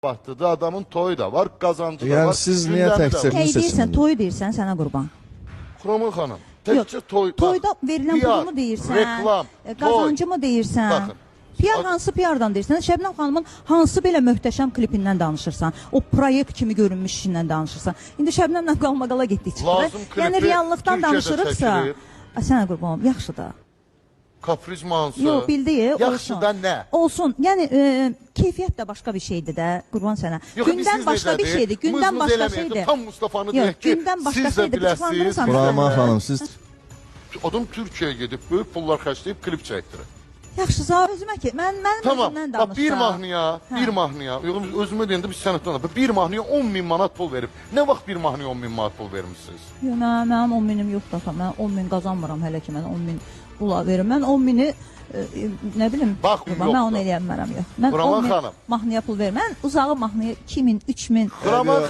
Batdıda adamın toyu da var, qazancı da Yəni var. siz niyə gündəmi də təkcə var. Nəyi seçim deyirsən, oldu. toyu deyirsən sənə qurban. Xuraman xanım, təkcə toy. bax, Toyda verilən PR, pulumu deyirsən, Reklam, qazancımı toy. deyirsən. Baxın. PR hansı PR-dan deyirsən? Şəbnəm xanımın hansı belə möhtəşəm klipindən danışırsan? O proyekt kimi görünmüş işindən danışırsan. İndi Şəbnəmlə qalmaqala getdik çıxdı. Lazım Yəni klipi reallıqdan Türkiyədə danışırıqsa, çəkilib. Ay, sənə qurban olum, yaxşı da. Kapriz hansı? Yox, bildi, olsun. Yaxşı da nə? Olsun. Yəni keyfiyyət də başqa bir şeydir də, qurban sənə. Yox, indi Gündəm siz başqa bir necədir? şeydir, gündəm Mız-mız başqa eləməyək də, şeydir. Tam Mustafanı Yox, deyək ki, gündəm başqa siz də şeydir. biləsiniz. Bıçaqlandırırsan. Xuraman xanım siz Adam Türkiyəyə gedib böyük pullar xərcləyib klip çəkdirir. Yaxşı, sağ özümə ki, mən mənim Tamam. özümdən danış. Bax bir da. mahnıya, Hə. bir mahnıya, yox özümə deyəndə biz sənətdən da bir mahnıya 10 min manat pul verib. Nə vaxt bir mahnıya 10 min manat pul vermisiniz? Yox, mən, mənim 10 minim yoxdur ata. Mən 10 min qazanmıram hələ ki, mən 10 min pula verim. Mən 10 mini nə bilim, Bax, mən onu yoxdur. eləyə bilmərəm yox. Mən Xuraman 10 min xanım. mahnıya pul verməm. Mən uzağı mahnıya 2000, 3000 Xuraman xanım.